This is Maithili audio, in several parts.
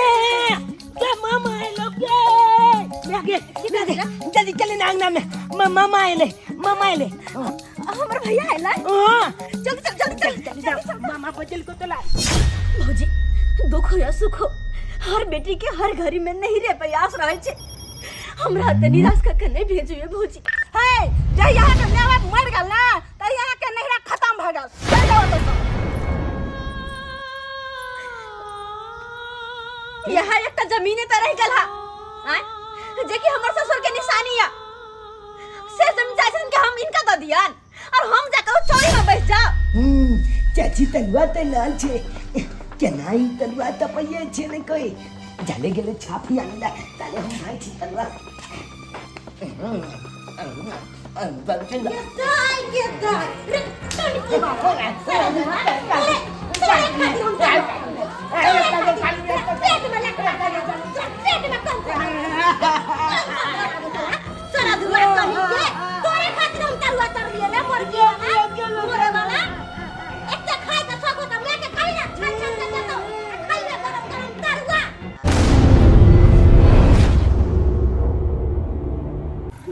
गे मामा आइलो गे मैं गे मैं गे जल्दी चले ना अंगना में मामा आइले मामा आइले हमर भैया आइला हां जल्दी चल जल्दी चल जल्दी जा मामा बजल को तो ला भौजी दुख हो या सुख हो हर बेटी के हर घड़ी में नहीं रे प्रयास रहे छे हमरा त निराश कर के नहीं भेजिए भौजी हे जे यहाँ के नेवा मर गेल ना त यहाँ के नहिरा खत्म भ गेल चल जाओ तो सब। यहाँ एकटा जमीने त रह गेल हा आय जे कि हमर ससुर के निशानी या से जमीन चाहे के हम इनका द दियन और हम जाकर उ चौरी में बैठ जाओ चाची तलुआ त लाल छे केना ई तलुआ तपैये छे ने कोई जाले गेले छापी आनला ताले हम भाई छी तलुआ दाई के दाई रे तनी बाबा सारा तोरे खातिर हम तोरे पेट में लकड़ा पेट में कम सारा धुआ कहीं के तोरे खातिर हम तरुआ तर लिए रे मर गया मरे वाला एक त खाए के शौक होता मैं के खाई ना छन छन के जतो खाई ले गरम गरम तरुआ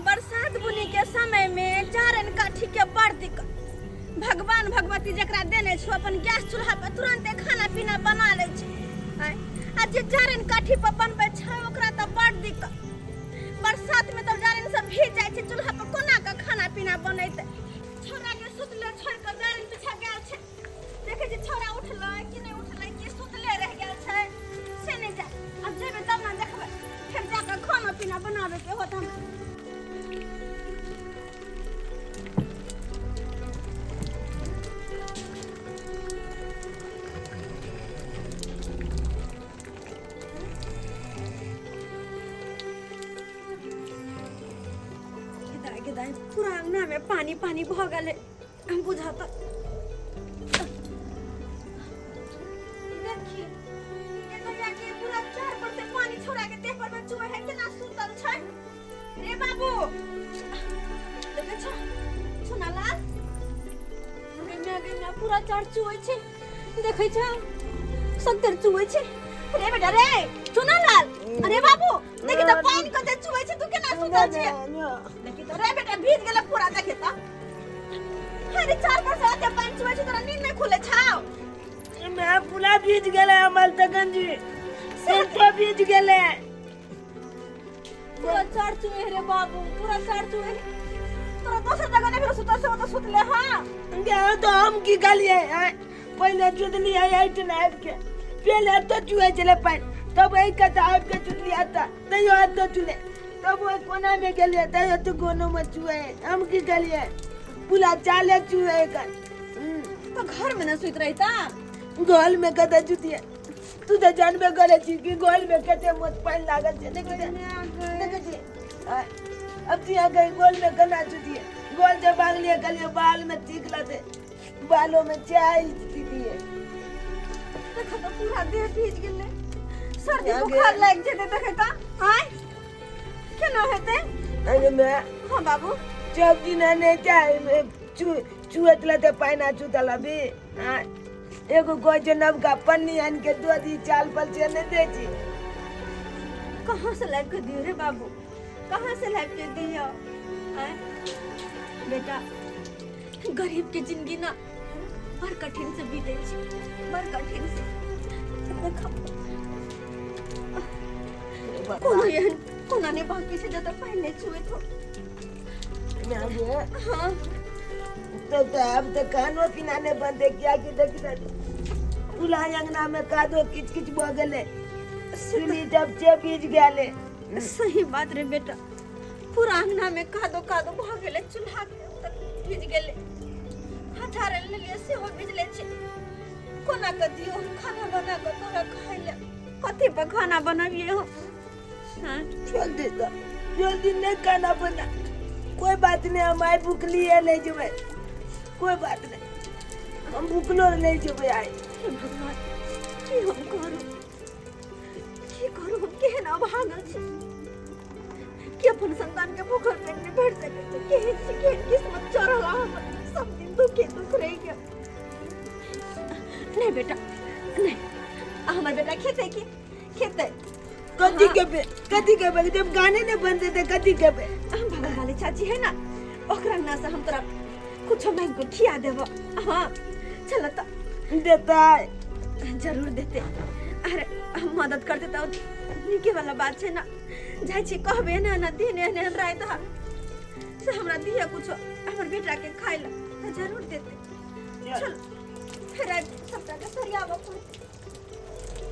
बरसात बुनी के समय में जारन काठी के बड़ दिक्कत भगवान भगवती जकरा देने छो अपन गैस चूल्हा पर तुरंते खाना पीना बना लै छै आँय, आ जे जारन काठी पर बनबै छै ओकरा तऽ बड़ दिक्कत बरसात में तऽ जारन सब भीज जाइ छै चूल्हा पर कोना कऽ खाना पीना बनेतै छौड़ा के सुतले छोड़ि कऽ जारन पीछा गेल छै देखै छै छौड़ा उठलै कि नहि उठलै कि सुतले रहि गेल छै से नहि जाय आब जेबै तब ने देखबै फेर जा कऽ खाना पीना बनाबैके होत हमरा दाई के दाई पूरा अंगना में पानी पानी भऽ गेलै हम बुझाता देखी ये भैया के पूरा चार पर से पानी छोड़ा के देह पर में चुहे है केना सुतल छै रे बाबू देखे छ सोनालाल गैया गैया पूरा चार चुहे छै देखे छ सत्तर चुहे छै रे बेटा रे सोनालाल अरे बाबू देखी त पानी कते चुहे छै तू केना सुतल छै देखी त रे बेटा भीज गेलै पूरा देखे त अरे चार पर से आते पानी चुहे छै तोरा नींद नहीं खुले छाव मैं पूरा भीज गेलै हमर तखन जी सब भीज गेलै पूरा चार चुहे रे बाबू पूरा चार चुहे तोरा दोसर जगह नहीं सुतल से तो सुतले हां गे तो हम की कहलिए आँय? पहिले जुतलिए एहिठाम आबि के पहिले एतऽ चुहे छलै पानि तब एहि कतऽ आबि के जुतलिए एतऽ तैयो एतऽ चुले तब ओहि कोनामे गेलिए तैयो तऽ कोनोमे चुहे हम की कहलिए पूरा चाले चुहे एकर तो घर में न सुत रहता घर में कतऽ जुतिए तू तऽ जानबे करे छी कि घर में कते मोट पानि लागल छै देखै छी देखै छी आय, अब तू यहाँ गई गोल में केना जुतिए गोल जब भागलिए कहलिए बाल में चीख लते बालों में चाय दिए देखो तो पूरा देह भीज गेलै सर्दी बुखार लागि जेतै देखै तऽ आँय केना हेतै अरे मैं हाँ बाबू जब दिन नहीं चाहे चुअत लते पानि आ चुतल अभी हाँ एगो कहै छै नवका पन्नी आनि के दऽ दी चाल पर से नहि दै छी कहाँ से लाबि के दियौ रे बाबू कहाँ से लाबि के दियौ आँय बेटा गरीब के जिंदगी ना बड़ कठिन से बीते छै बड़ कठिन से देखो कोनो एहन कोना नहि बाकी छै जतऽ पानि नहि छुएत हो हाँ तो तो अब तो खानो पीना नहीं बनते क्या कि देखी पूरा अंगना में कादो किच किच भऽ गेलै सुनी जब जे बीज गेलै सही बात रे बेटा पूरा अंगना में कादो कादो भऽ गेलै चूल्हा तक भीज गेलै हथार लेलियै सेहो भिजले छै कोना कऽ दियौ हम खाना बना कऽ तोरा खाय लए कथी पर खाना बनबियै हम हाँ जल्दी तो जल्दी नहीं खाना बना कोई बात नहीं हम आइ भूखली है नहीं जेबै कोई बात नहीं हम भूखलो नहीं जेबै आइ हे भगवान की हम करू की करू हम केहन अभागल छी कि अपन संतान के भूखल पेट में भर सकै छै केहन छी केहन किस्मत चढ़ल हमर सब दिन दुखे दुख रहि गेल नहीं बेटा नहीं आ हमर बेटा खेतै की खेतै। कथी खेबै, कथी खेबै? जब गाने ने बनते तऽ कथी खेबै? हम बगल वाली चाची है ना, ओकरा अंगना से हम तोरा कुछो मांगि के खिया देबो। हाँ चल तो। देतै? जरूर देते। अरे हम मदद करते तो नीके वाला बात छै ना। जाइ छी कहबे ना ना दिन एहन एहन राति हा से हमरा दिया कुछो हमर बेटा के खाइ ला, तऽ जरूर देते। चल फेर आबि सबटा के सरियाबऽ पड़तै।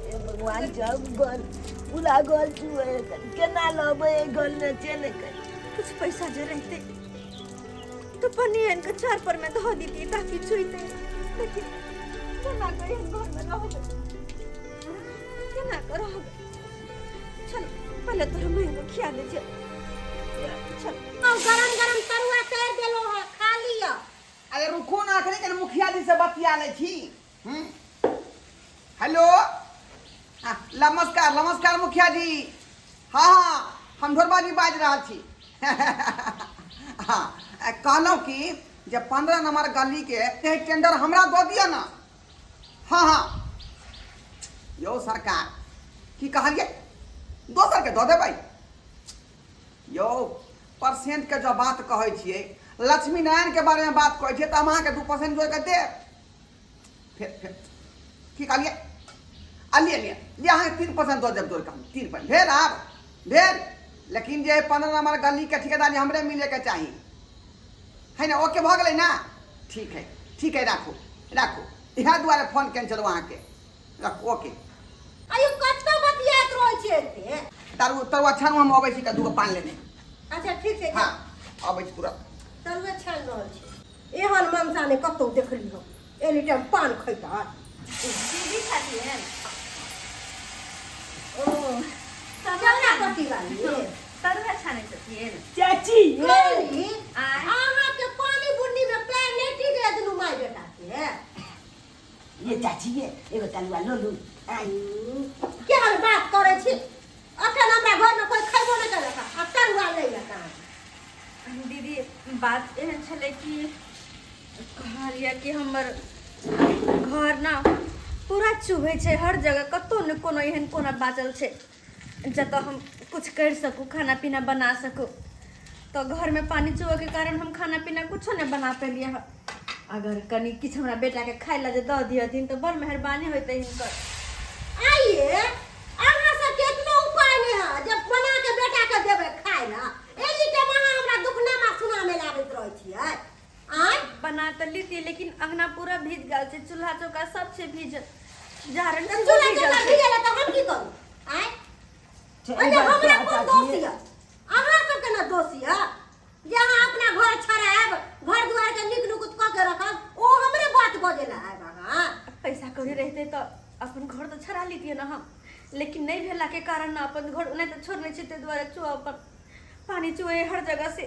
हे भगवान, जब गल पूरा गल छुए केना लबै गल ने चले कर। कुछ पैसा जे रहते तो पन्नी आनि के चार पर में धो दीती ताकि छुइते, लेकिन केना के एहन घर में रहबै, केना के रहबै? चल पहले तोरा माय के खिया दे छै, चल। अब गरम गरम तरुआ तैर देलो है, खा लिअ। अरे रुकू ना, अखने कनि मुखिया जी से बतिया लै छी। हेलो, नमस्कार नमस्कार मुखिया जी। हाँ हाँ, हम ढोरबा जी बाजि रहल छी। हाँ, कहलहुँ कि जे 15 नंबर गली के टेंडर हमरा दऽ दिअ ना। हाँ हाँ यौ सरकार, की कहलियै? दोसरके दऽ देबै? यौ परसेंटके जँ बात कहै छियै, लक्ष्मी नारायणके बारेमे बात कहै छियै, तऽ हम अहाँके 2% जोड़ि कऽ देब। फेर फेर की कहलियै? आ लिअ लिअ लिअ, अहाँके 3% दऽ देब जोड़ि कऽ हम, 3% भेल आब भेल। लेकिन जे 15 नंबर गलीके ठिकेदारी हमरे मिलैके चाही है ने? ओके भऽ गेलै ने? ठीक है ठीक है, राखू राखू। इएह दुआरे फोन केने छलहुँ अहाँके। राखू, ओके। आयौ, कतऽ बतियाइत रहै छियै एते? तारू तरुआ छानू, हम अबै छी तऽ दूगो पान लेने। अच्छा ठीक छै। हाँ, अबै छी तुरंत। तरुए छानि रहल छी। एहन मनसा नहि कतौ देखली हम, एनी टाइम पान खैतै। दीदी छथिन ओ? चौरा पट्टी वाली तरुआ छानै छथिन। चाची ये। कहली आँय? अहाँके पानी बुन्नी में पैर नहि टिके दुनू माय बेटा के। ये चाची ये, एगो तलुआ लो लू। आय। केहन बात करै छी? अखन हमरा घरमे कोइ खैबो नहि केलक आ तरुआ लै लए कहाँ। दीदी, बात एहन छलै कि कहलियै कि हमर घर ना पूरा चुभै छै हर जगह, कतहु ने कोनो एहन कोना बाँचल छै जतऽ हम कुछ करि सकू, खाना पीना बना सकू। तऽ घरमे पानि चुबऽके कारण हम खाना पीना कुछो नहि बना पेलियै हँ। अगर कनि किछु हमरा बेटाके खाइ लए जे दऽ दिहथिन तऽ बड़ मेहरबानी होइतै हिनकर। आइए अहाँ सबके एतनो उपाय नहि है जे बना के बेटा के देबै खाइ लए? एनी टाइम अहाँ हमरा दुखनामा सुनामे लागैत रहै छियै। आँय? बना तऽ लीतियै, लेकिन अंगना पूरा भीज गेल छै, चूल्हा चौका सब छै भीजल, जारन तऽ सेहो चूल्हा भीजल चौका छै। भीजल है तऽ हम की करू? आँय? अरे हमरा कोन दोष यऽ? अहाँ सबके ने दोष यऽ जे अहाँ अपना घर छड़ायब, घर दुआर के नीक नुकुत कऽ के रखब, ओ हमरे बात बजै लए आयब अहाँ। पैसा कौड़ी रहते तऽ अपन घर तऽ छड़ा लीतियै ने हम, लेकिन नहि भेलाके कारण ने अपन घर ओनाहिते तऽ छोड़ने छी, ताहि दुआरे चुआ अपन पानी चुए हर जगह से।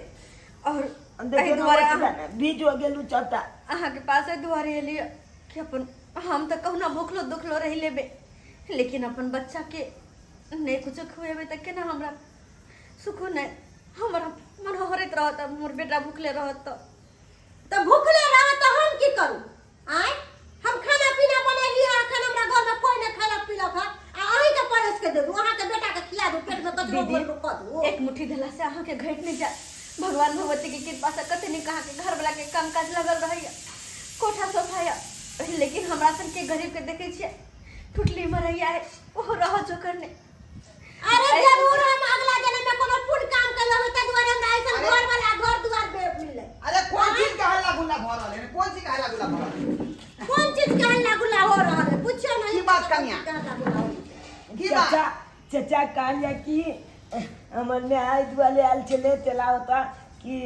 और एहि देखियौ ने, दुआरे ओतबे ने, बीज हो गेलू चौथा। अहाँके पास एहि दुआरे एलियै कि अपन हम तऽ कहुना भूखलो दुखलो रहि लेबै, लेकिन अपन बच्चाके नहि कुछो खुएबै तऽ केना हमरा सुखो नहि, हमरा मन हरैत रहत हमर बेटा भूखले रहत तऽ। तऽ भूखले रहत तऽ हम की करू? आँय, हम खाना पीना बनेलियै, अखन हमरा घरमे कोइ नहि खेलक पीलक हँ आ अहीँके परसि के देलहुँ, अहाँके बेटाके खिया दू, पेटमे कचरो दीदी, घोरि कऽ कऽ दू। एक मुट्ठी देला से अहाँके घटि नहि जायत। भगवान भगवती के कृपा से कते नीक अहाँके घरवला के काम काज लगल रहैया, कोठा सोफा या, लेकिन हमरा सबके गरीब के देखै छियै टुटली मरैया है, ओहो रह जोकर नहि। अरे जरूर हम अगला जन्म में कोनो पुण्य काम करले होय, ताहि दुआरे हमरा ऐसन अरे। घर वाला घर दुआर बे मिलले। अरे कोन चीज के हल्ला गुल्ला भऽ रहल है? कोन चीज के हल्ला गुल्ला भऽ रहल है? कोन चीज के हल्ला गुल्ला हो रहल है पूछियो नहीं। की बात कनिया? के हल्ला गुल्ला हो रहल है? की बात? चाचा चाचा कहलियै कि हमर माय दुआरे आयल छलै चला होता कि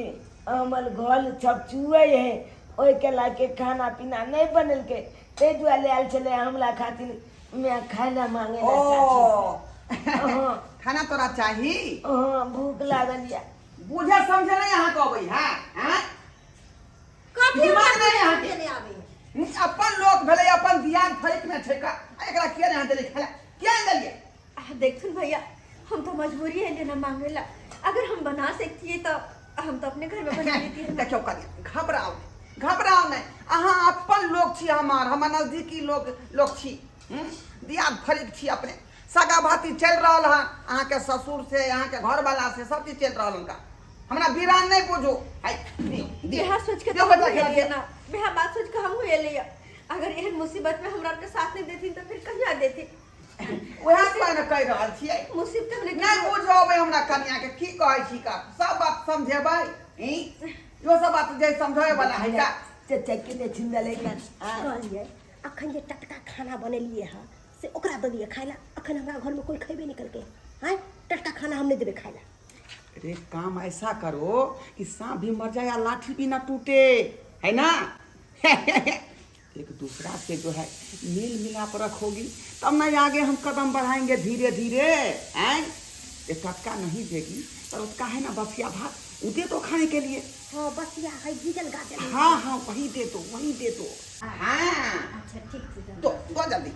हमर घर सब चुए है, ओहिके लए के खाना पीना नहि बनेलकै, ताहि दुआरे आयल छलै हमरा खातिर मैं खाना मांगे ला चाची। ओ हाँ। खाना तोरा चाही? हाँ, भूख लागल या। बुझे समझे नहीं अहाँ के अबै है हैं? कथी दिमाग नहीं अहाँके। के नहीं आबै है? अपन लोक भेलै, अपन दियान फरिक में छै का, एकरा किया नहीं देलियै खाला, किया नहीं देलियै? आ देखथुन भैया, हम तो मजबूरी है लेना मांगेला, अगर हम बना सकती तो हम तो अपने घर में बना लेती है। देखियौ कनिया, घबराउ नहि, घबराउ नहि, अहाँ अपन लोक छी, हमर हमर नजदीकी लोक लोक छी, दियाद फरिक छी, अपने सगा भाती चलि रहल हन अहाँके ससुर से अहाँके घरवाला से सब चीज चलि रहल हुनका हमरा वीरान नहि बुझू हाय दियौ दियौ इएह सोच के दियौ तो बच्चा हमहूँ खेला एलियै दियौ ना वएह बात सोच के हमहूँ एलियै अगर एहन मुसीबत में हमरा के साथ नहीं देथिन तो फिर कहिया देथिन वएह दुआरे ने कहि रहल छियै मुसीबत में नहि बुझबै हमरा कनिया के की कहै छी का सब बात समझेबै ई इहो सब बात जे समझे वाला है का चचा के ने छिंदा ले कहलियै अखन जे टटका खाना बनेलियै हँ से ओकरा दऽ दियै खाय लए अखन हमरा घरमे कोइ खयबे नहि केलकै आँय टटका खाना हम नहि देबै खाय लए अरे काम ऐसा करो कि सांप भी मर जाए या लाठी भी ना टूटे है ना एक दूसरा से जो है मेल मिलाप रखोगी तब ना आगे हम कदम बढ़ाएंगे धीरे धीरे हैं ये टटका नहीं देगी पर उसका है ना बसिया भात वो दे दो खाने के लिए हाँ बसिया है भीजल गाजल है। हाँ हाँ वही दे दो वही दे दो हाँ अच्छा ठीक छै दो दो जल्दी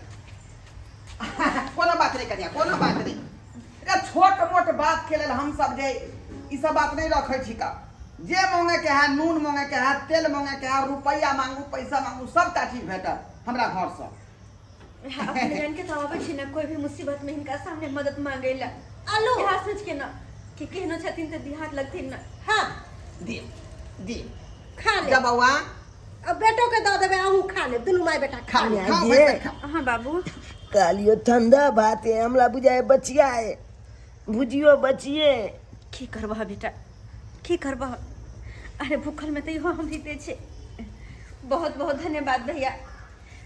कोनो बात नहीं कनिया कोनो बात नहीं अरे छोट मोट बात के लेल हम सब जे ई सब बात नहीं रखे छी का जे मांगे के है नून मांगे के है तेल मांगे के है रुपया मांगू पैसा मांगू सबटा चीज भेटत हमरा घर से अपने जान के तो आबै छी ना कोई भी मुसीबत में हिनका सामने मदद मांगे ला आलू इएह सोच के ना कि केहनो छथिन तऽ देहात लगथिन ना हाँ दे दे खा ले जा बौआ अब बेटो के दऽ देबै अहूँ खा लेब दुनू माय बेटा खा खा लेब खा जे। भाई खा हाँ बाबू कहलियो ठंडा भात है हमरा बुझाए बचिया है भुजियो बचिए की करबह बेटा की करबह अरे भूखल में तऽ इहो हम जीते छी बहुत बहुत धन्यवाद भैया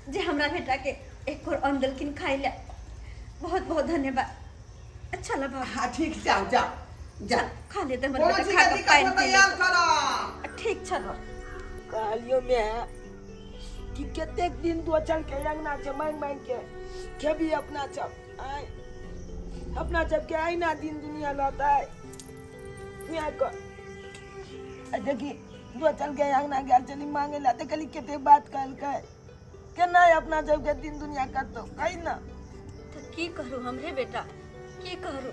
जे हमरा बेटा के एक और अन्न देलखिन खाइ लए बहुत बहुत धन्यवाद अच्छा लगा हाँ ठीक जाओ जाओ जा खा लेते हमर कोनो बेटा चीज खा के के दिक्कत पानि हो पी तैयार लेतै। करब ठीक छल कहलियो मैं कि कतेक दिन दो चल के अंगना से मांग मांग के खेबी अपना सब आय अपना सब के आईना दिन दुनिया लौटा है यहाँ को आ देखी दो चल के अंगना गेल चली मांगे ला ते कहली कते बात कहलकै केना अपना सब के दिन दुनिया कटतो कही ना तऽ की करू हमरे बेटा की करू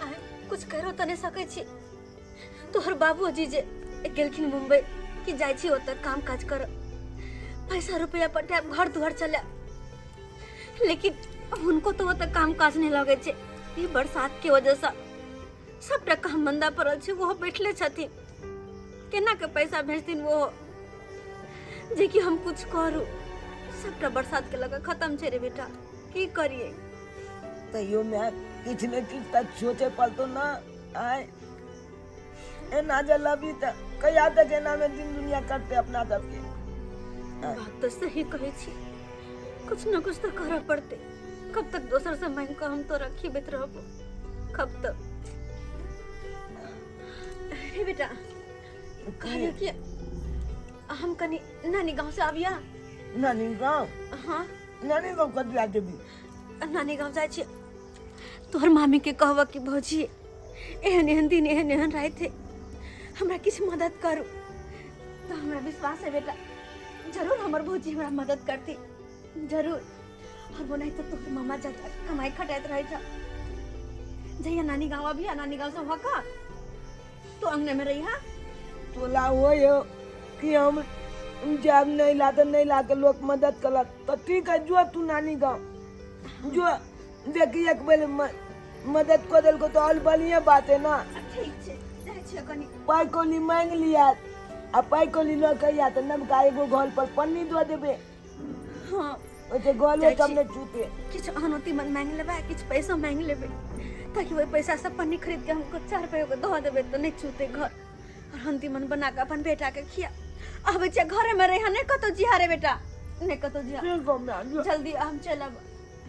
आय कुछ करो तऽ नहि सकै छी तोहर बाबूजी जे गेलखिन मुम्बई कि जाइ छी ओतऽ काम काज कर पैसा रुपया पठायब घर दुआर चलायब लेकिन हुनको तऽ ओतऽ काम काज नहि लगै छै ई बरसात के वजहसँ सबटा काम मंदा पड़ल छै ओहो बैठले छथिन केना के पैसा भेजथिन ओहो जे कि हम कुछ करू सबटा बरसात के लगा खत्म छै रे बेटा की करिए तैयो मैं किछु ने किछु तऽ सोचे पड़तो ना आय एना जे लबी तऽ कहिया तक एना में दिन दुनिया कटते अपना सबके बात तो सही कहै छी कुछ न कुछ तो करऽ पड़ते कब तक दोसर से मांगि कऽ हम तोरा खिबैत रहबो कब तक हे बेटा कहलियो कि हम कनी नानी गांव से आबिया नानी गाँव हाँ नानी गाँव कथी लए जेबी नानी गांव जाइ छी तोहर मामी के कहब कि भौजी एहन एहन दिन एहन एहन राति है हमरा किछु मदद करू तऽ हमरा विश्वास है बेटा जरूर हमर भौजी हमरा मदद करती जरूर और वो नहीं तो तोहर मामा जा कमाई खटाइत रहे छ जहिया नानी गाँव अभी नानी गाँव से होका तो अंगने में रही हा तोला होय हो कि हम जब नहीं ला तो नहीं ला के लोग मदद करत तो ठीक है जो तू नानी गाँव जो देखी एक बेर मदद कर देलको तो और बढ़िया बात है ना ठीक छै जाइ छियै कनी पाइ कौली मांगि लिया आ पाइ कौली लऽ के या तऽ नबका एगो घर पर पन्नी दऽ देबै हँ ओहिसँ गलो जाइ तब छी। ने चूते किछु आनो तीमन मांगि लेबै किछु पैसो मांगि लेबै ताकि ओहि पैसासँ पन्नी खरीद के हमको चार रुपये के दऽ देबै तऽ नहि चूते घर और हम तीमन बना कऽ अपन बेटा के खिया आबै छियै घरेमे रहिहा नहि कतौ जिहा रे बेटा नहि कतौ जिहा ठीक हो माय जल्दी हम चलब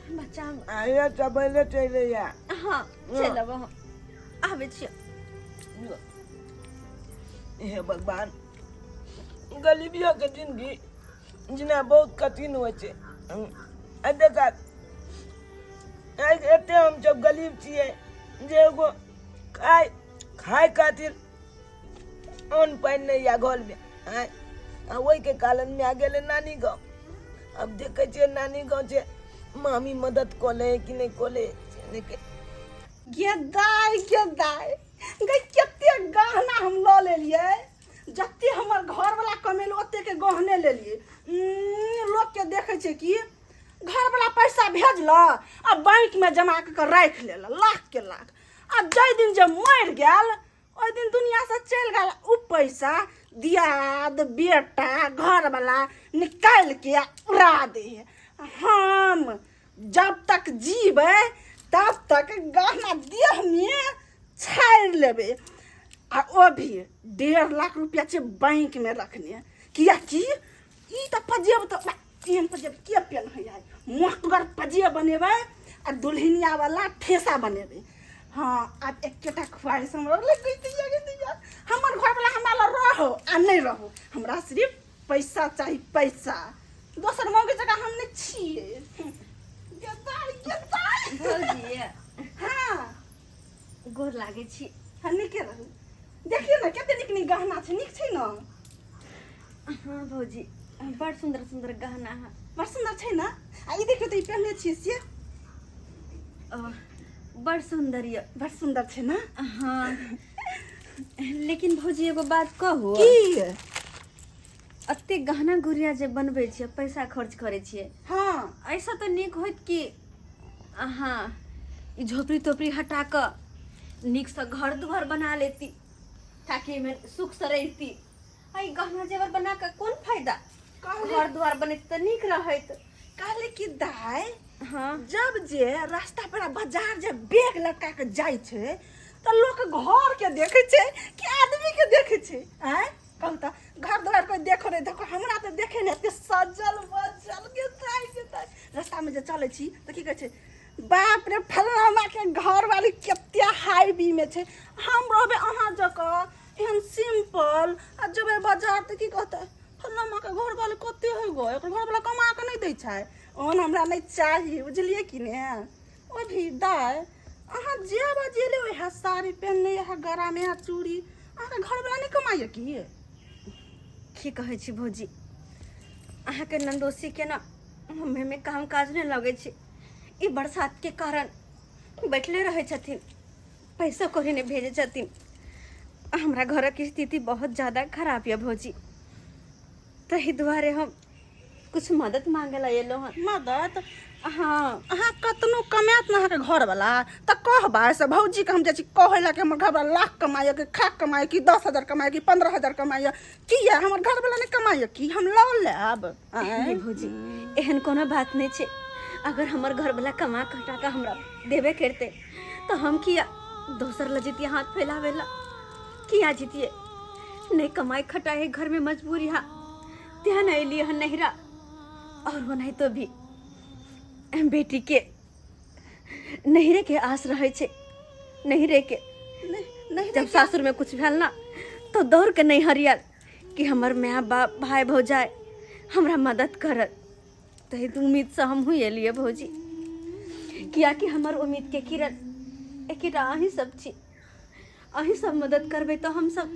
बच्चा हम आया सबेरे चलि या हँ चलब हम आबै छियै हे भगवान गरीबियों के जिंदगी जिना बहुत कठिन होइ छै आ देखा एते हम सब गरीब छियै जे एगो खाय खाय खातिर अन्न पानि नहि यऽ घरमे आँय आ ओहिके कारण माय गेलै नानी गाँव आब देखै छियै नानी गाँव छै मामी मदद कऽ लै कि नहि कऽ लै से नहि गे दाय गे दाय गै कते गहना हम लऽ लेलियै जते हमर घरवला कमेल ओतेके गहने लेलियै लोकके देखै छै कि घरवला पैसा भेजल आ बैंक में जमा कऽ के राखि लेल लाख के लाख आ जाहि दिन जे मरि गेल ओहि दिन दुनिया से चलि गेल उ पैसा दियाद बेटा घरवला निकालि के उड़ा दे है। हम जब तक जीबै तब तक गहना देह में छाड़ि लेबै आ ओ भी 1.5 लाख रुपया छै बैंक में रखने कियाकि ई तऽ पजेब तऽ एहन पजेब के पेन्है है मोटगर पजेब बनेबै आ दुल्हनिया वाला ठेसा बनेबै हँ आब एकेटा ख्वाहिश हमरा लग दैया हमर घरवला हमरा लग रहो आ नहि रहो हमरा सिर्फ पैसा चाही पैसा दोसर मौके जगह हम नहि छियै गेदाइ गेदाइ भौजी हँ गोर लागै छी हँ नीके रहू देखियौ ने कते नीक नीक गहना छै नीक छै ने हाँ भौजी बड़ सुन्दर सुन्दर गहना है बड़ सुन्दर छै ने आ ई देखियौ तऽ ई पहिने छियै से ओ, बड़ सुन्दर यऽ बड़ सुन्दर छै ने हाँ लेकिन भौजी एगो बात कहू की एते गहना गुड़िया जे बनबै छियै पैसा खर्च करै छियै हाँ ऐसा तऽ नीक होइत कि अहाँ ई झोपड़ी तोपड़ी हटा कऽ नीकसँ घर दुआर बना लेती ताकि एहिमे सुखसँ रहिती आ ई गहना जेवर बना कऽ कोन फायदा घर दुआर बनैत तऽ नीक रहैत कहले कि दाइ हाँ जब जे रास्ता पर बाजार जे बैग लटका के जाइ छै तऽ लोक घर के देखै छै कि आदमी के देखै छै आँय कहू तऽ घर दुआर कोइ देखो नहि देखो हमरा तऽ देखे नहि एते सजल बजल के दाइ के दाइ रास्तामे जे चलै छी तऽ की कहै छै बाप रे फलाना के घर वाली कते हाई बी में छै हम रहबै अहाँ जकाँ एहन सिम्पल आ जेबै बाजार तऽ की कहतै फलाना के घर वाली कते होइ गो एकर घर वाला कमा कऽ नहि दै छै ओहन हमरा नहि चाही बुझलियै कि ने ओ भी दाइ अहाँ जे बजेले वएह साड़ी पहिनले इएह गरामे इएह चूड़ी अहाँके घरवला नहि कमाइए की की कहै छी भौजी अहाँके नन्दोसी के ने हमेमे काम काज नहि लगै छै ई बरसातके कारण बैठले रहै छथिन पैसा कौड़ी नहि भेजै छथिन हमरा घरक स्थिति बहुत ज्यादा खराब यऽ भौजी ताहि दुआरे हम कुछ मदद मांगे ला एलहुँ हन मदद हाँ अहाँ कतनो कमायत ने अहाँके घरवला तऽ कहबै से भौजीके हम जाइ छी कहै लए कि हमर घरवला लाख कमाइए कि खाक कमाइए कि 10,000 कमाइए कि 15,000 कमाइए किया हमर घरवला नहि कमाइए कि हम लऽ लेब आँय? नहीं भौजी एहन कोनो बात नहीं छै अगर हमर घरवला कमा खटा कऽ हमरा देबे करते तऽ हम किया दोसर लए जैतियै हाथ फैलावे ला किया जैतियै नहीं कमाई खटाई है घर में मजबूरी हा तेहन अयलियै हन नैहरा और ओनाहितो भी बेटी के नैहरे के आस रहै छै नैहरे के नहि नहि जब सासुर में कुछ भेल ना तो दौड़ के नैहर आयल कि हमर माय बाप भाई भौजाई हमरा मदद करत तही उम्मीद से हमहूँ एलियै भौजी कियाकि हमर उम्मीद के किरण एकेटा अहीं सब छी अहीं सब मदद करबै तऽ हमसब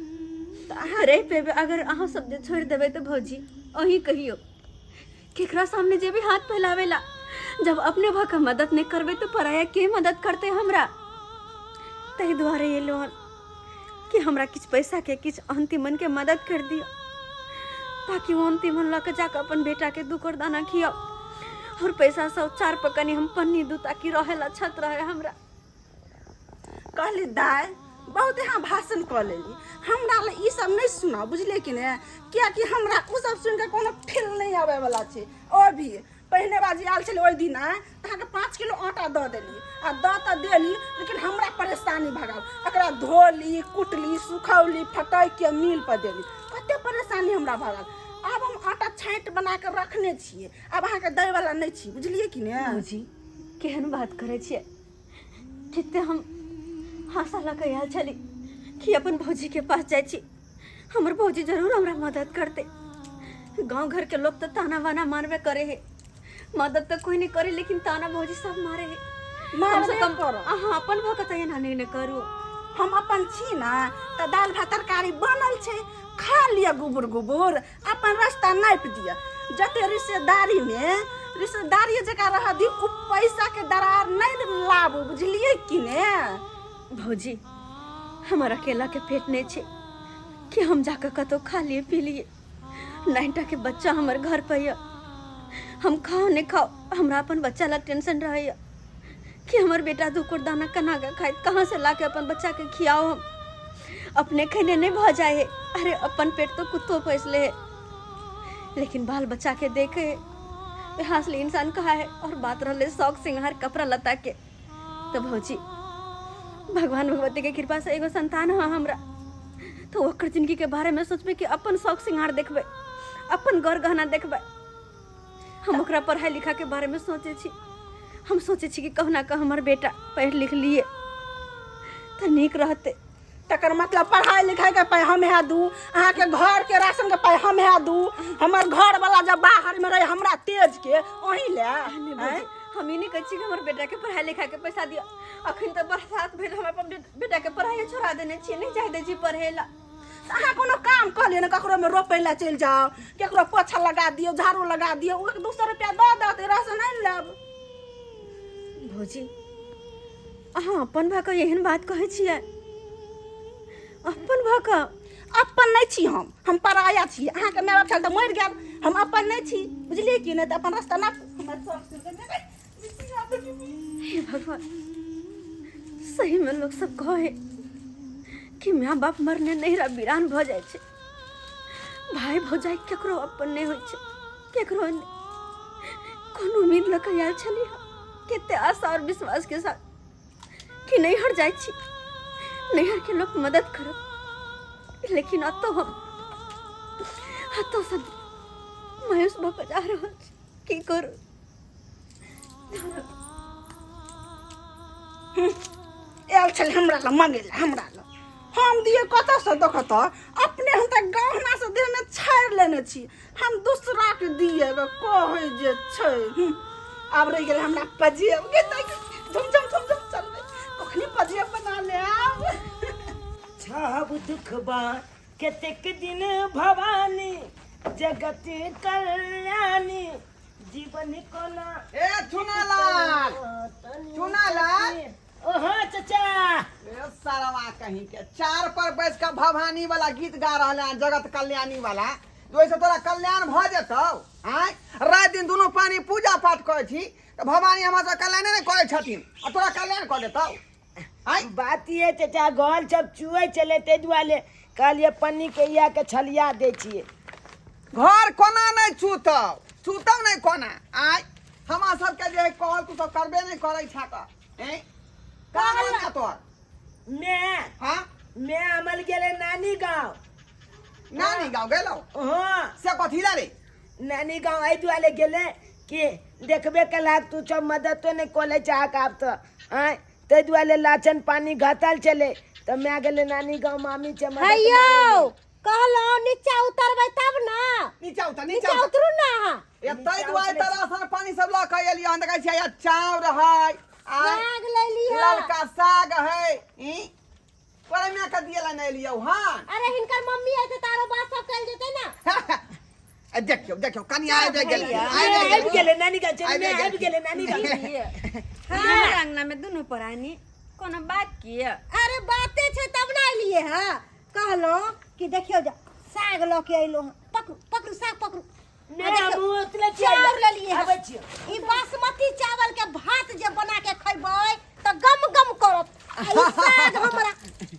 तऽ अहाँ रहि पेबै अगर अहाँ सब जे छोड़ि देबै तऽ भौजी अहीं कहियौ केकरा सामने जेबै हाथ फैलाबै ला जब अपने भऽ कऽ मदद नहि करबै तऽ पराया के मदद करतै हमरा ताहि दुआरे एलहुँ हन कि हमरा किछु पैसाके किछु अंतिम के मदद कर दिअ ताकि ओ अंतिम लऽ कऽ जाकऽ अपन बेटाके दू कोर दाना खियाउ और पैसा सब चार पर कनि हम पन्नी दू ताकि रहै ला छत रहे हमरा कहली दाइ बहुत यहाँ भाषण कऽ लेली हमरा लए ई सब नहि सुनाउ बुझलियै कि ने कियाकि हमरा ओ सब सुनि कऽ कोनो फील नहि आबैवला छै और भी पहिने बाजी आयल छलै ओहि दिना तऽ अहाँके 5 किलो आटा दऽ देली आ दऽ तऽ देली लेकिन हमरा परेशानी भऽ गेल एकरा धोली कुटली सुखौली फटकिके मिल पर देली कते परेशानी हमरा भऽ गेल आब हम आटा छाँटि बना कऽ रखने छियै आब अहाँके दैवला नहि छी बुझलियै कि ने भौजी केहन बात करै छियै कते हम आशा लऽ कऽ आयल छली कि अपन भौजीके पास जाइ छी हमर भौजी जरूर हमरा मदद करतै गाँव घरके लोग तऽ ताना बाना मारबे करे है मदद तऽ कोई नहीं करे लेकिन ताना भौजी सब मारे है कम से मारबे कम करत। अहाँ अपन भऽ कऽ तऽ एना नहि ने करू हम अपन छी ने तऽ दालि भात तरकारी बनल छै खा लिअ गोबर गोबर अपन रास्ता नापि दिअ जते रिश्तेदारीमे रिश्तेदारी जकाँ रह दी ओ पैसाके दरार नहि लाबू बुझलियै कि ने भौजी हमर अकेला के पेट नहीं छै कि हम जाके कतौ खा लिए पी लिए 9 टा के बच्चा हमर घर पर यऽ हम खाओ नहि खाओ, हमरा अपन बच्चा लए टेंशन रहैए कि हमर बेटा दू कोर दाना केना कऽ खाइत, कहाँसँ ला कऽ अपन बच्चाके खियाउ। हम अपने खेने नहि भऽ जाइ है, अरे अपन पेट तो कुत्तो पोसि ले है, लेकिन बाल बच्चाके देखे है वहाँ असली इंसान कहा है। और बात रहले शौक सिंगार कपड़ा लत्ता के, तो भौजी भगवान भगवती के कृपा से एगो संतान है हमरा, तो ओकर जिंदगी के बारे में सोचबे कि अपन शौक सिंगार देखबे, अपन गौर गहना देखबे। हम ओकरा पढ़ाई लिखा के बारे में सोचे छी, हम सोचे छी कि कहुना कह हमर बेटा पढ़ लिख लिए तऽ नीक रहते। तकर मतलब पढ़ाई लिखाई के पाई हम है दू, अहाँके घर के राशन के पाई हम है दू, हमर घर वाला जब बाहर में रहे हमरा तेज के ओही ले नहि भौजी, हम ई नहि कहै छी कि हमर बेटा के पढ़ाई लिखाई के पैसा दिअ। अखन तऽ बरसात भेल, हम अपन बेटा के पढ़ाई छोड़ा देने छियै, नहि जाय दै छी पढ़े ला। तऽ अहाँ कोनो काम कऽ लिअ ने, ककरो में रोपै लए चलि जाउ, केकरो पोछा लगा दियौ, झाड़ू लगा दियौ, एक दू सए रुपया दऽ देत, राशन आनि लेब। भौजी अहाँ अपन भऽ कऽ एहन बात कहै छियै? अपन भऽ कऽ? अपन नहि छी हम, हम पराया छी। अहाँके माय बाप छल तऽ मरि गेल, हम अपन नहि छी, बुझलियै कि नहि? तऽ अपन रास्ता नापू। हमर सासुर के नहि। हे भगवान, सही में लोग सब कहे कि माय बाप मरने नैहरा वीरान भऽ जाइ छै, भाय भौजाइ केकरो अपन नहि होइ छै, केकरो नहि। कोन उम्मीद लऽ कऽ आयल छलियै, कते आशा और विश्वास के साथ कि नैहर जाइ छी, नैहर के लोग मदद करत, लेकिन अतौ हम अतौ से मायूस भऽ कऽ जा रहल छी। की करू? आयल छलै हमरा लग मांगे लए, हमरा लग हम दिए कतऽसँ? देखऽ तऽ अपने हम तऽ गहना से देहमे छाड़ि लेने छी, हम दूसरा के दिए कहै जे छै। आब रहि गेलै हमरा पजेब के, झुम झुम झुम झुम चलबै, कखनी पजेब बना लेब। छब दुखबा कतेक दिन भवानी जगत कल्याणी जीवन कोना। ए चुनालाल, चुनालाल। ओहो चचा। ए सरवा कहीं के चार पर बैस के भवानी वाला गीत गा रहल है जगत कल्याणी वाला, ओहिसँ तोरा कल्याण भऽ जेतौ? आँय, राति दिन दुनू पानी पूजा पाठ करै छी तऽ भवानी हमरा सब कल्याणे नहि करै छथिन आ तोरा कल्याण कऽ देतौ? आँय, बात ये चचा घर सब चुए छलै ताहि दुआरे कहलियै पन्नी के इया के छलिया दै छियै। घर कोना नहि चूतौ? चूतौ नहि कोना? आँय, हमरा सबके जे कहल तू सब करबे नहि करै छह तऽ ऐं कहाँ गेल छह तोहर मैं? हाँ, मैं अमल गेलै नानी गाँव। नानी गाँव गेलौ? हाँ। से कथी ला रे? नानी गाँव एहि दुआरे गेलै कि देखबे कला तू सब मददो नहि कऽ लै चाहक आब तऽ, आँय, ताहि दुआरे लाचन पानी घटल छलै तऽ माय गेलै नानी गाँव, मामी छै मदद हे यौ मांगे लेल। कहलहुँ नीचा उतरबै तब ने। नीचा उतर, नीचा नीचा उतरू ने अहाँ। ए ताहि दुआरे तऽ राशन पानी सब लऽ कऽ एलियै हन। देखै छियै चाउर है आ साग लेलियै, ललका साग है। ई तोरा माय के दिए ला नहि एलियौ हन? अरे हिनकर मम्मी एतै तऽ आरो बात सब कयल जेतै ने। ए देखियौ देखियौ, कनि आबि गेलखिन, आबि आबि गेलै नानी गाँव चलि, आबि आबि गेलखिन। गेलै नानी गाँव। हाँ, अंगना में दुनू प्राणी कोनो बात किया? अरे बाते छै तब ने एलियै हँ। कहलहुँ कि देखियौ जा साग लऽ के अयलहुँ हँ, पकड़ू पकड़ू साग पकड़ू। नहि, आ देखियौ, हमहूँ उतरे छियै। चाउर लेलियै हँ। आबै छियै। ई बासमती चावल के भात जे बना के खैबै तऽ गम गम करत। आ ई साग हमरा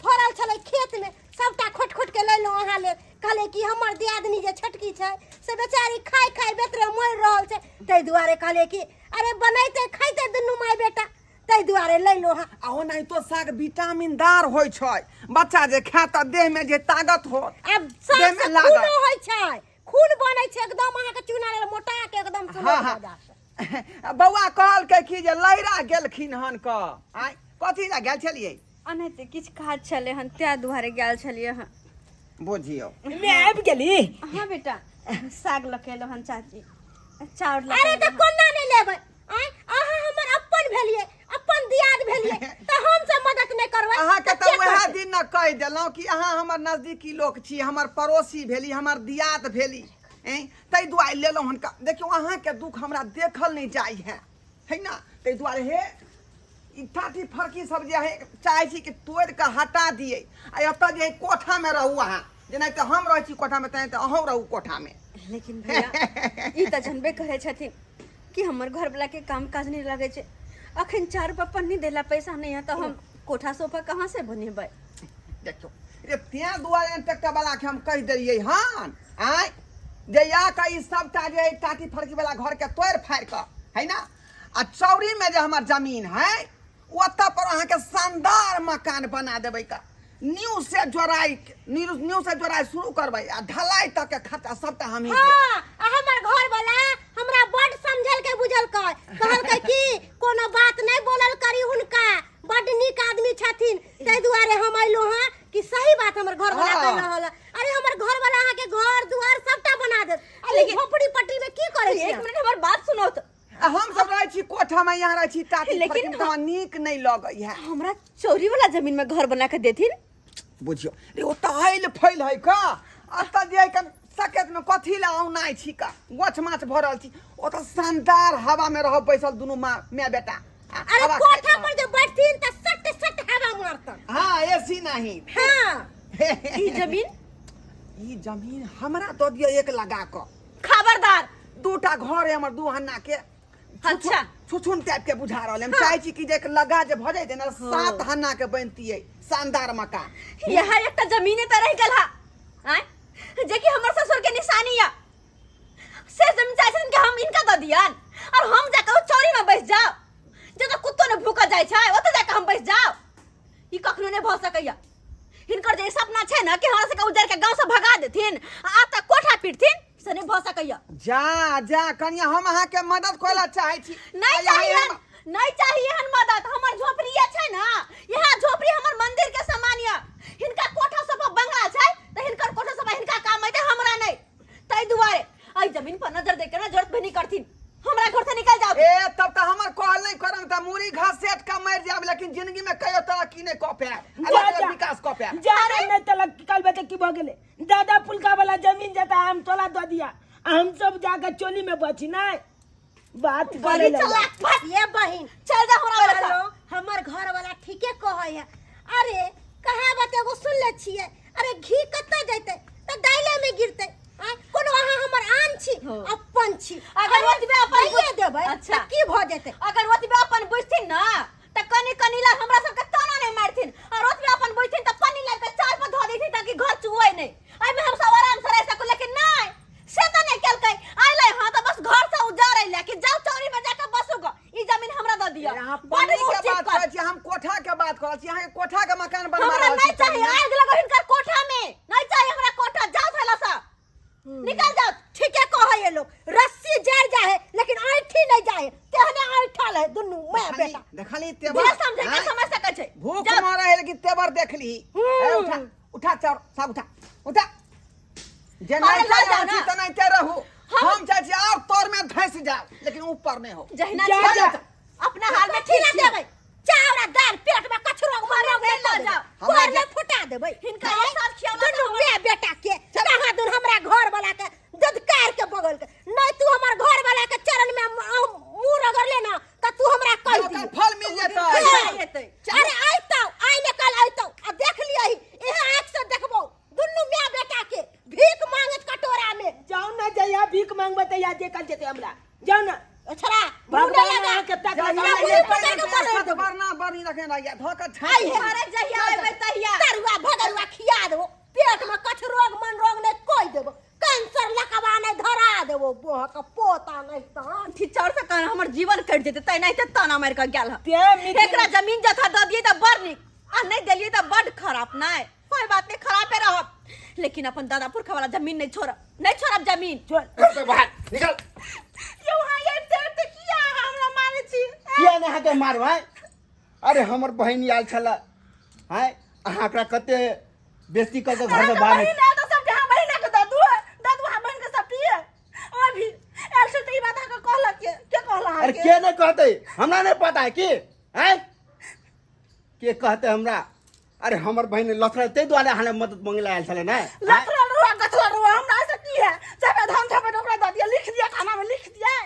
फड़ल छलै खेत में, सबटा खोट खोट के लेलहुँ अहाँ लेल। कहले कि हमर दियादनी जे छोटकी छै से बेचारी खाय खाय बेतरे मरि रहल छै, ताहि दुआरे कहले कि अरे बनैते खैते दुनू माय बेटा, ताहि दुआरे लेलहुँ हँ। आ ओनाहितो साग विटामिन दार होइ छै, बच्चा जे खायत तऽ देह में जे ताकत होत, आब साग देह में से लागत। खूनो होइ छै, खून बनै छै एकदम, अहाँके चूना लेल मोटा के एकदम सुनर हाँ, हाँ। भऽ जायत। बौआ कहलकै कि जे लैरा गेलखिन हन क, आँय, कथी लए गेल छलियै? ओनाहिते किछु काज छलै हन ताहि दुआरे गेल छलियै हन। बुझियौ मैं आबि गेली। हाँ बेटा, साग लऽ के एलहुँ हन चाची, चाउर लऽ के अरे तऽ एलहुँ हन। कोना नहि लेबै? आँय, अहाँ हमर अपन भेलियै, अपन दियाद भेलियै, तऽ हम सब मदद नहि करबै अहाँके तऽ तऽ के वएह करतै? दिन ने कहि देलहुँ कि अहाँ हमर नजदीकी लोक छी, हमर पड़ोसी भेली, हमर दियाद भेली, ऐं ताहि दुआरे लेलहुँ हन। देखियौ अहाँके दुख हमरा देखल नहि जाइ है, है ना? ताहि दुआरे हे ई टाटी फरकी सब जे है चाहै छी कि तोड़ि कऽ हटा दियै आ एतऽ जे है कोठामे रहू अहाँ, जेनाहिते हम रहै छी कोठामे तेनाहिते अहूँ रहू कोठामे। लेकिन भैया ई तऽ जनबे करै छथिन कि हमर घरवला के काम काज नहीं लगे छै। अखन 4 रुपया पन्नी देला पैसा नहीं है तो हम कोठा सोफा कहाँ से बनेबै? देखियौ रे, तें दुआरे ट्रैक्टर वाला के हम कहि देलियै हन आँय जे या के ई सबटा जे है टाटी फड़की वाला घर के तोड़ि फाड़ि कऽ है ना, आ चौरी में जे हमर जमीन है ओतऽ पर अहाँके शानदार मकान बना देबै का, न्यू से जोड़ाइ, न्यू से जोड़ाइ शुरू करबै आ ढलाई तक के खर्चा सबटा हमही देब। हाँ, आ हमर घर वाला हमरा बड समझल के बुझल के कहलकै कि कोनो बात नहीं बोलल करी हुनका, बड नीक आदमी छथिन, ताहि दुआरे हम अयलहुँ हँ कि सही बात हमर घर वाला कहि रहल है। अरे हमर घर वाला अहाँके घर दुआर सबटा बना देत, लेकिन झोपड़ी पट्टी में की करै एक छी? मिनट हमर बात सुनो तो। आ हम सब रहै छी कोठा में, यहाँ रहै छी टाटी लेकिन फड़की में, तऽ हमरा नीक नहीं लगै है। हमरा चौरी वाला जमीन में घर बना के देथिन। बुझियो रे, ओतऽ आइल फैल है का, एतऽ जे है कन सकेत में कथी ला औनाइ छी का, गोछ माछ भरल छी, ओतऽ शानदार हवा में रहब बैसल दुनू माँ माय बेटा। आ, अरे हवा कोठा खाइत रहब। पर जे बैठथिन तऽ सट सट हवा मारतन। हाँ, एसी नहीं। हाँ। ई जमीन? ई जमीन हमरा दऽ दिअ एक लगा कऽ। खबरदार। दूटा घर है हमर दू हन्ना के। अच्छा। छुछुन टाइप के बुझा रहल है। हम चाहे छी कि जे एक लगा जे भऽ जैते ने, 7 हन्ना के बनतियै शानदार मकान। यहाँ एकटा जमीने तऽ रहि गेल हा, आँय, जे कि हमर ससुर के निशानी या, से जमीन चाहे छथिन कि हम इनका दऽ दियन और हम जाके ओ चौरी में बैस जाओ, जतऽ कुत्तो ने भूखल जाइ छै ओतऽ जाके हम बैस जाओ, ई कखनो नहि भऽ सकैया। हिनकर जे सपना छै ने कि हमरा सबके उजड़ के गांव से भगा देथिन आ तक कोठा पीटथिन, से नहीं भऽ सकैया। जा जा कनिया, हम अहाँ के मदद करे ला चाहे छी। नहीं आ यहाँ चाहिए, एहन नहीं चाहिए एहन मदद। हमर झोपड़ी छै ना, यहाँ झोपड़ी हमर मंदिर के समान या। हिनका कोठा सब बंगला छै त हिनकर कोठा सब हिनका काम अइते, हमरा नहीं। ताहि दुआरे एहि जमीन पर नजर दे के ना जरूरत भी नहीं करथिन, हमरा घर से निकल जाओ। ए तब त हमर कहल नहीं करम त मुरी घास सेट के मर जाब, लेकिन जिंदगी में कहियो तरक्की नहीं क पाएब, जा, अलग जा। विकास क पाएब। जा रे, नहीं त लग कल बेटे की भ गेले, दादा पुलका वाला जमीन जाता हम तोला दऽ दिया, हम सब जाकर चोली में बची नहीं बात करे बड़ी लगा। चलाक बस। ये बहिन चल जा हमरा वाला हेलो, हमर घर वाला ठीके कहै है। अरे कहावत एगो सुन ले छियै, अरे घी कतऽ जैतै तऽ दाइले में गिरतै। आँय, कोनो अहाँ हमर आन छी, हो। अपन छी, अगर अरे ओतबे अपन दैये देबै अच्छा। तऽ की भऽ जेतै? अगर ओतबे अपन बुझथिन ना तऽ कनी कनी ला हमरा सबके ताना नहीं मारथिन, और ओतबे अपन बुझथिन तऽ पन्नी लाबि कऽ चार पर धऽ देथिन ताकि घर चुए नहीं, एहिमे हम सब आराम से रह सकू। लेकिन नहीं, से तऽ नहीं केलकै। अयलै हँ तऽ बस घर से उजाड़ै ला कि जाउ चौरी में जाके बसू गऽ, ई जमीन हमरा दऽ दिअ। यहाँ बड़ पन्नी के मुँह बात चिपकल। करै छी, हम कोठा के बात करै छी, अहाँ के कोठा के मकान बनवा हमरा रहल नहीं छी चाहिए, कनिया। आगि लगो हिनकर कोठा में, नहीं चाहिए हमरा कोठा, जाउ थैला से निकल जाओ। ठीके कहै है लोग, रस्सी जड़ जाए लेकिन ऐठी नहीं जाए, तेहने ऐठल है दुनू मैं बेटा। देखली तेवर, बिना समझे के आँय? समझ सकै छै। भूख जाउ। मरे है लेकिन तेवर देख ली। ए, उठा उठा चाउर सब उठा उठा, जे अरे नहीं लऽ जाउ चाहे छी ना। तऽ नहीं ते रहू, हम चाहे छी और तोर में धंस जाओ लेकिन ऊपर नहीं हो। जहिना जा, छी जा। अपना हाल में ठीक ठीक छी। देबै चाउर आ दाल पेट में कछुआ मारो हमरा लऽ लऽ जाउ। जाउ, कोर में फुटा देबै हिनका एक साल खियाला दुनू माय बेटा के, कहाँ दुन हमरा घर वाला के ददकार के बगल के नहीं, तू हमर घर वाला के चरण में मुंह रगड़ ले ना त तू हमरा कह ओकर दी फल मिल जेतै। हाँ। जेतै। अरे आइतौ, आइ ने कल आइतौ आ देख लियही, इहे आँख से देखबौ दुनू माय बेटा के भीख मांगत कटोरा में। जाओ ना, जहिया भीख मांगबै तहिया देखल जेतै हमरा, जाओ ना। छोड़ा, मुंह भगवान नहीं लगा। अहाँके तक जा, लगा जा, मुंह जा, पकड़ के जा, मरड़ जा, देबो। बरना बरनी रखने रहिया, धऽ कऽ छाँटि आई देबो। अरे जहिया अयबै तहिया। तरुआ भगरुआ खिया देबो, पेट में कछु रोग मन रोग नहीं कोई देबो, कैंसर लकवा नहीं धरा देबो, बोह के पोता नहीं तहन। ठीक चाउर से कहना हमर जीवन कटि जेतै, तै नहीं ते ताना मारि कऽ गेल हँ। ते मिथिला- एकरा जमीन जथा दऽ दियै तऽ बड़ नीक, आ नहीं देलियै तऽ बड़ खराब। नहीं कोई बात नहीं, खराबे रहब, लेकिन अपन दादा पुरखा वाला जमीन नहीं छोड़ब, नहीं छोड़ब जमीन। छोड़। घर से बाहर निकल। यौ अहाँ आबि जायब तऽ किया अहाँ हमरा मारै छी? किया नहि अहाँके मारबै? अरे हमर बहिन आयल छलै, आँय, अहाँ ओकरा कते बेइज्जती कऽ कऽ घरसँ अहाँके बाहर बहिन आयल तऽ सबके अहाँ बहिनके दऽ दू, दऽ दू अहाँ बहिनके सब पिए। अभी आयल छै तऽ ई बात अहाँके कहलक के? के कहलक अरे अहाँके? के नहि कहतै? हमरा नहि पता है की? आँय, के कहतै हमरा? अरे हमर बहिन लथड़ल ताहि दुआरे अहाँ मदद मांगे लए आयल छलै ने? लथड़ल रुआ गथड़ल रुआ हमरा से की है? चाहे धान झापट ओकरा दऽ दिअ, लिख दिअ, खाना में लिख दिअ।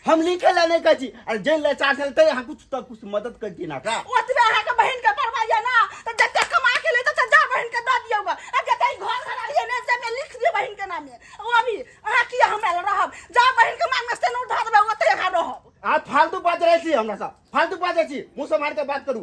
हम लिखे ला नहीं कहै छी। अरे जे लाचार छलै तै अहाँ कुछ तऽ कुछ मदद करती ना का? ओतबे अहाँके बहिन के परवाह यऽ ना तऽ जते कमा के लेतै से जा बहिन के दऽ दियौ ग। आ जते ई घर घर आलियै ने से लिख दियौ बहिन के नामे। ओ अभी अहाँ किया हमरा लग रहब? जा बहिन के मांग में सेनूर धऽ देबै ओतै अहाँ। अहाँ फालतू बाज रहल छी हमरा सँ, फालतू बाजै छी, मुँह सम्हारि के बात करू।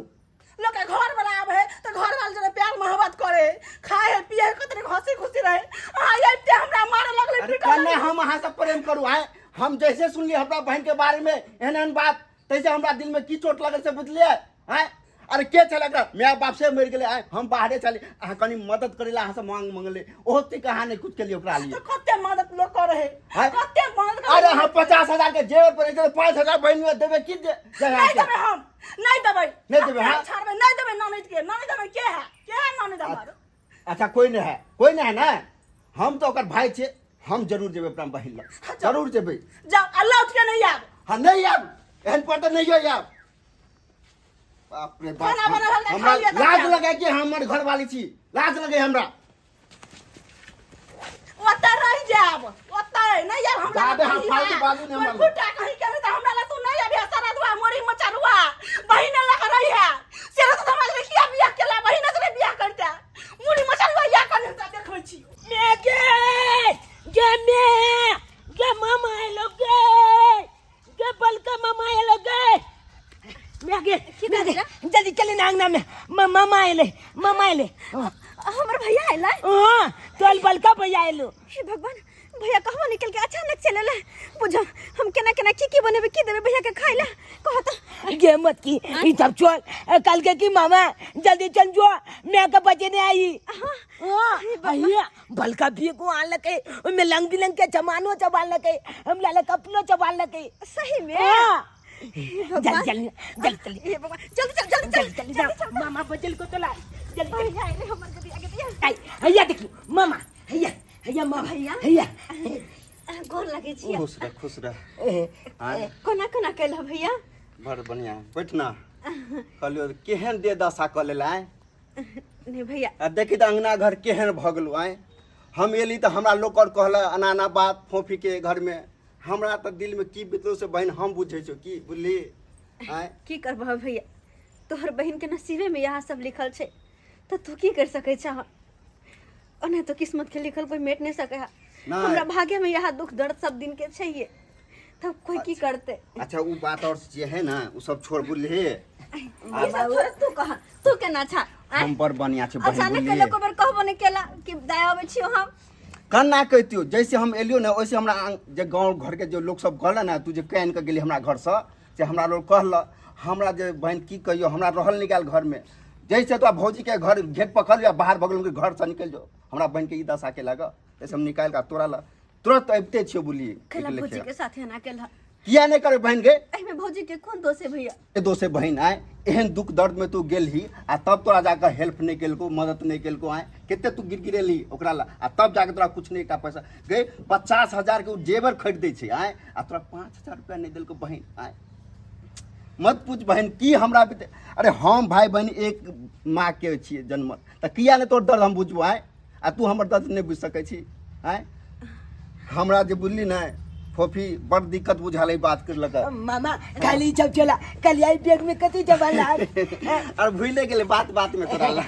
लोक के घर वाला आबे है तो घर वाला जरे प्यार मोहब्बत करे है, खाए है पिए है, कतरे हंसी खुशी रहे। अहाँ आबिते हमरा मारे लगले, अरे पीटे कन्ने लगले। हम अहाँ से प्रेम करू आए? हम जैसे सुनली हमरा बहन के बारे में एहन एहन बात, तैसे हमरा दिल में की चोट लगल से बुझलिए आए? अरे के छल एकरा माय बाप से मरि गेलै आए, हम बाहरे छली, अहाँ कनी मदद करै ला अहाँ से मांग मंगले, ओहो तक अहाँ नहि कुछ केलियै ओकरा लिए। तो कते मदद लोग करे है, आँय? कते मदद करे। अरे हम 50,000 के जेवर पर 5,000 बहन में देबै की दे नहीं देबै हम, नहीं देबै। नहीं देबै, हाँ? छोड़बै, नहीं देबै ननद के, ननद देबै के है, के है ननद हमर? अच्छा कोई नहीं है, कोई नहीं है ना, हम तो ओकर भाई छियै, हम जरूर जेबै अपना बहिन लग, जरूर जेबै। जाओ, आ लौट के नहीं आब। हाँ नहीं आब, एहन पर तऽ नहीं आब। बाप रे बाप, खाना बनल हल, हमरा खा लिअ तऽ लाज जाउ। लगे कि हमर घरवाली छी, लाज लगे हमरा। ओतऽ रहि जायब, ओतऽ नहि आयब हमरा। जाबे हम कहीं फालतू है। बाजू नहि कोइ हमरा। फुटा कहीं के नहि तऽ हमरा लग तू नहि आबि, सारा दुआ मोरी मचलुआ बहिन लग रही है। से तऽ हमरा लग किया बियाह केला, बहिन से बियाह करते मुड़ी मचलुआ या कने तऽ देखबै छी। मैं गे गे मैं गे मामा आइलो गे, गे बलका मामा आइलो गे। मैं गे मैं गे जल्दी चले ना अंगना में, मामा आइले, मामा आइले। हमर भैया आइले? हां, तोल बलका भैया आइलो। हे भगवान, भैया कहवा निकल के अचानक चले ले? बुझा हम केना केना की की बनेबे, की देबे भैया के खाइ ला, कह त। गे मत की ई सब छोड़, कल के की मामा जल्दी चल जो, मैं के बचे नहीं आई। हां भैया बलका भी को आन लके, ओमे रंग बिरंग के चमानो चबान लके, हम लाले कपनो चबान लके। सही में? हां, जल्दी जल्दी जल्दी जल्दी। हे भगवान, जल्दी चल, जल्दी चल, जल्दी जल्दी जा, मामा बचल को तो ला जल्दी जल्दी। भैया आइले हमर गदिया गदिया। आई हैया देखियो मामा, हैया हैया मामा भैया? हैया। गोर लगे छी। खुश रह, खुश रह। आँय? कोना कोना कैल भैया? बड़ बढ़िया, बैठ ना। कहलियो केहन दे दशा कऽ लेल आय। नहीं भैया। आ देखी तऽ अंगना घर केहन भऽ गेलौ आय। हम एली तऽ हमरा लोक आओर कहल एना एना बात फोफी के घर में, हमरा तऽ दिल में की बीतलो से बहन हम बुझै छियौ, की बुझली आय? की करबह भैया, तोहर बहिन के नसीबे में इएह सब लिखल छै, तऽ तू की कर सकै छह? ओना तो किस्मत के लिखल कोई मेट नहीं सके है। नहीं। हमरा भाग्य में यह दुख दर्द सब दिन के छैहे, तब कोई की करते? अच्छा उ बात और जे है ना उ सब छोड़, बुझली? ई सब छोड़, तू कह, तू केना छा? आँय? हम बड़ बढ़िया छै बहिन, अचानक बुझली? के बेर कहबो नहीं केला कि दाय अबै छियो हम। कन्ना कहितियो, जैसे हम एलियो ने वैसे हमरा जे गाँव घर के जो लोग सब कहल ने, तू जे कानि के गेली हमरा घर से, से हमरा लोग कहल हमरा जे बहन की कहियो, हमरा रहल नहीं गेल घर में। जैसे तो भौजी के घर घेट पकड़ लिया, बाहर बगल के घर से निकल जाओ, हमरा बहन के ई दशा के लगा, जैसे हम निकाल के तोरा ला तुरंत अबिते छियो, बुझलिए? केला भौजी के साथे एना केला? किया नहीं करे बहन गे? एहिमे भौजी के कोन दोष है भैया? ए दोष है बहन आए, एहन दुख दर्द में तू गेल ही आ तब तोरा जाकर हेल्प नहीं केलको, मदद नहीं केलको आए, कते तू गिड़गिड़ेली ओकरा ला, आ तब जाके तोरा कुछ नहीं एकटा पैसा गए, 50,000 के उ जेवर खरीद दै छै आए, आ तोरा 5,000 रुपया नहीं देलको बहन आए। मत पूछ बहन की हमरा बीते। अरे हम भाई बहन एक माँ के छियै जन्मल, तऽ किया नहीं तोर दर्द हम बुझबो आए, आ तू हमर दर्द नहीं बुझि सकै छी आए? हमरा जे बुझली ने फोफी बड़ दिक्कत बुझाल ई बात के लऽ कऽ। मामा खाली सब चला कल आई बैग में कथी जमा और भूले गेलै बात बात में, तोरा ला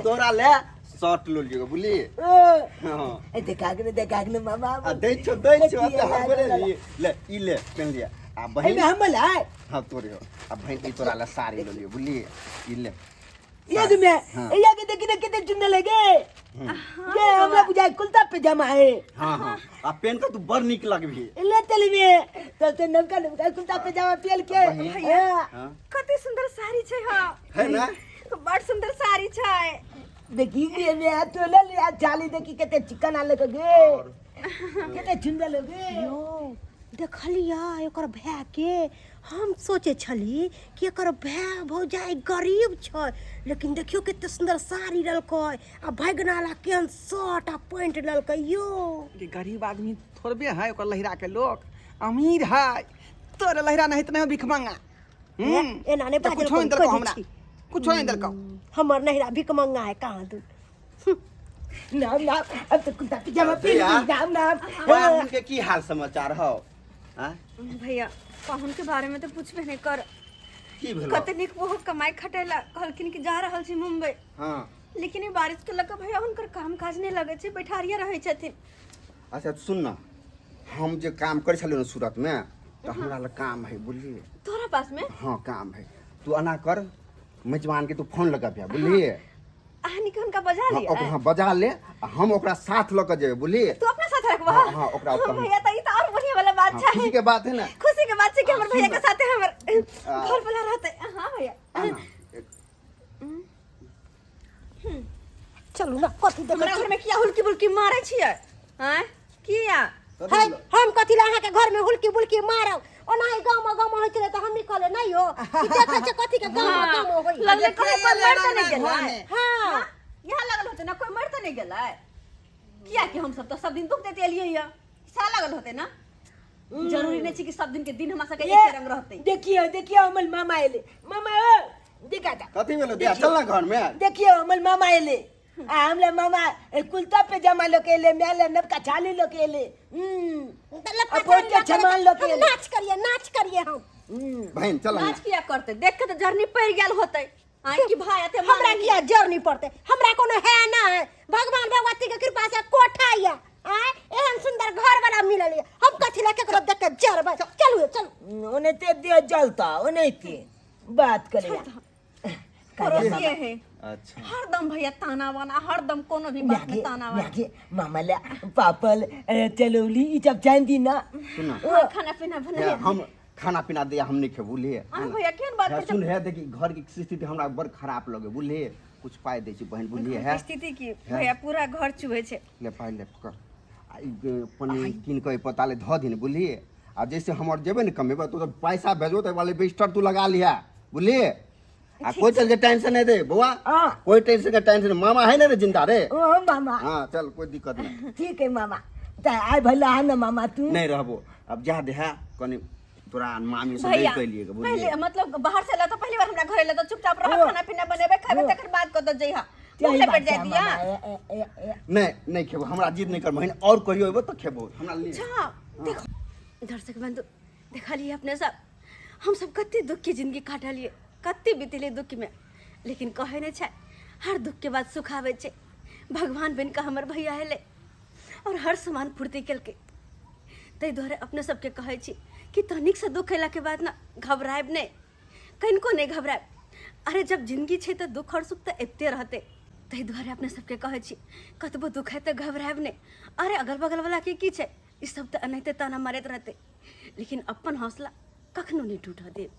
तोरा ले शर्ट लो लियो, बुझली? हाँ। देखा के देखा के मामा। आ दै छौ, दै छौ, आ तऽ हमरे लिए ले ई ले पेन लिया। आ बहिन एहिमे हमर है। हाँ तोरे हो। आ बहिन ई तोरा ला साड़ी लो लियो, बुझली? ई ले। ये में हाँ। ये के देखी ना कितने चुनने लगे ये, हमरा बुझाय कुलता पैजामा है। हाँ हाँ, आ पेन के तू बड़ नीक लगबही। ले चली में तब तो नवका नवका कुलता पैजामा पेल के। बहिन। हाँ। हाँ। कते सुंदर साड़ी छै। हाँ है ना? बड़ सुंदर साड़ी छै। देखी के में तो ले लिया चाली, देखी कितने चिकन आले के गे, कितने सुंदर लगे। यो देखलियै ओकर भाय के, हम सोचै छली कि एकर भाय भौजाइ गरीब छै, लेकिन देखियौ कते सुंदर साड़ी लेलकै आ भगनाला केहन शर्ट आ पैंट लेलकै यो। कि गरीब आदमी थोड़बे है ओकर लहिरा के लोग, अमीर है तोरे लहिरा नहीं त नहीं भीख मांगा। एना नहि तऽ बाजल कुछो नहीं करू, देलकौ कहि दै हमरा छी। कुछो नहीं देलकौ। हमर नहिरा भीख मंगा है कहाँ दूर। नाम नाम अब तो कुर्ता पजामा पहन भैया। ली, नाम नाम। पाहुन के की हाल समाचार हौ? आँ? भैया पाहुन के बारे में तो पूछबे नहीं कर। की भेलो? कते नीक वो कमाई खटेला, कहलखिन कि जा रहल छी मुंबई। हाँ। लेकिन ई बारिश के लऽ कऽ भैया हुनकर काम काज नहीं लगै छै, बैठारिये रहै छथिन। अच्छा सुन न, हम जे काम करै छलियै ने सूरत में, तऽ हमरा लग काम है बुझलियै। तोरा पास में? हाँ काम है। तू एना कर, मेजबान के तू फोन लगाबिया, बुझलियै? अहानी के हुनका बजा हाँ, लियै? ओकरा हाँ बजा ले आ हम ओकरा साथ लऽ के जेबै, बुझलियै? तू अपना साथ रखबा? हाँ, हाँ, ओकरा हाँ, ओतऽ हम- भैया त ई त और बढ़िया वाला बात हाँ, छै। खुशी के बात है ना? खुशी के बात छै कि हमर हाँ, भैया सुन के ना। साथे हमर आ- घर वाला रहते। हाँ भैया। आ ना, एक- चलू ना, कथी देखै हमरा छी? घर में किया हुलकी बुलकी मारै छियै? आँय किया? है, हम कथी ला अहाँके घर में हुलकी बुलकी मारब? ओनाही गाँव में गाँव में होइ छलै तऽ हमही कहले नहीं हो कि देखै छै कथी के गाँव में गाँव में होइ। लगलै देखिए कोई ये मर तऽ लेना नहि घर गेलै। में। हाँ। यहाँ लगल होते ना कोई मर तऽ नहि गेलै? किया कि हम सब तऽ सब दिन दुख देते एलियै या सएह लगल होते ना। जरूरी नहि छै कि सब दिन के दिन हमरा सबके एके रंग रहतै। देखियो देखियो, हमर मामा एले। मामा ओ देखा ता। कथी भेलो दिया? चल ना घर में। देखियो हमर मामा एले आ हमरा मामा ए कुलता पे जमा लोके एले, मेले नबका छाली लोके एले। तऽ लपका आ बहुते छाली लऽ के सामान लऽ के हम एलै। नाच करिए, नाच करिए हम। बहन चल ना। नाच किया करते? देख के तऽ जरनी पड़ि गेल होतै। आँय कि भाई एते हमरा मारै? किया जरनी पड़तै? हमरा कोनो है ना है, भगवान भगवती के कृपा से कोठा या आय एहन सुंदर घर वाला मिलल ये, हम कथी ला केकरो देख के जरबै? चलू चलू। ओनाहिते देह जलता, ओनाहिते बात करे। पड़ोसिए है। अच्छा। हरदम भैया ताना वाना, हरदम कोनो भी बात में ताना वाना। मागे मामा ला पापल चलौली ई सब जान दी ना। सुन ना। हाँ, खाना पीना बना। हे, हम खाना पीना दिया हम नहीं खेबू, बुझलियै? अहाँ भैया केहन बात हे, करै छी? सुन हे, देखी घर के स्थिति हमरा बड़ खराब लगे, बुझलियै? कुछ पाइ दै छी बहन, बुझलियै? हे स्थिति की भैया, पूरा घर चुहे छै। ले पाइ ले पकड़ आ ई पनीर कीन कऽ पता ले धऽ दिन, बुझलियै? आ जैसे हमर जेबै ने कमेबै तो पैसा भेजबो तऽ वाले बिस्तर तू लगा लिहा, बुझलियै? आ कोई चल के टेंशन नहीं दे बउआ। हाँ। कोई टेंशन के टेंशन, मामा है ना रे जिंदा रे। ओ मामा। हाँ चल, कोई दिक्कत नहीं। ठीक है मामा, तऽ आइ भला है ना मामा तू नहीं रहबो अब, जा दे है कनी तोरा मामी से नहीं भैया कहलिए के, बुझलियै? पहले मतलब बाहर से ला तो पहली बार हमरा घरे ला तो चुपचाप रह, ओ। खाना पीना बनेबे खेबे तकर बाद कतौ जइहा। सही भूखे बात पेट जाय है दिया। मामा, ए, ए, ए, ए। नहीं नहीं खेबो, हमरा जिद नहीं कर बहन, और कहियो अयबो तो खेबो हमरा लिए। अच्छा देखो दर्शक बंधु, देखलिए अपने सब हम सब कते दुख के जिंदगी काटलिए, कते बीतलिए दुख में, लेकिन कहे नहीं छै हर दुख के बाद सुख आबै छै। भगवान बनि कऽ हमर भैया एलै और हर सामान पूर्ति केलकै। ताहि दुआरे अपने सबके कहै छी कि तनिकसँ दुख अयलाके बाद ने घबरायब नहि, कनिको नहि घबरायब। अरे जब जिंदगी छै तऽ दुख और सुख तऽ अबिते रहतै। ताहि दुआरे अपने सबके कहै छी कतबो दुख है तऽ घबरायब नहि। अरे अगल बगल वाला के की छै, ई सब तऽ एनाहिते ताना मारैत रहतै, लेकिन अपन हौसला कखनो नहि टूटऽ देब।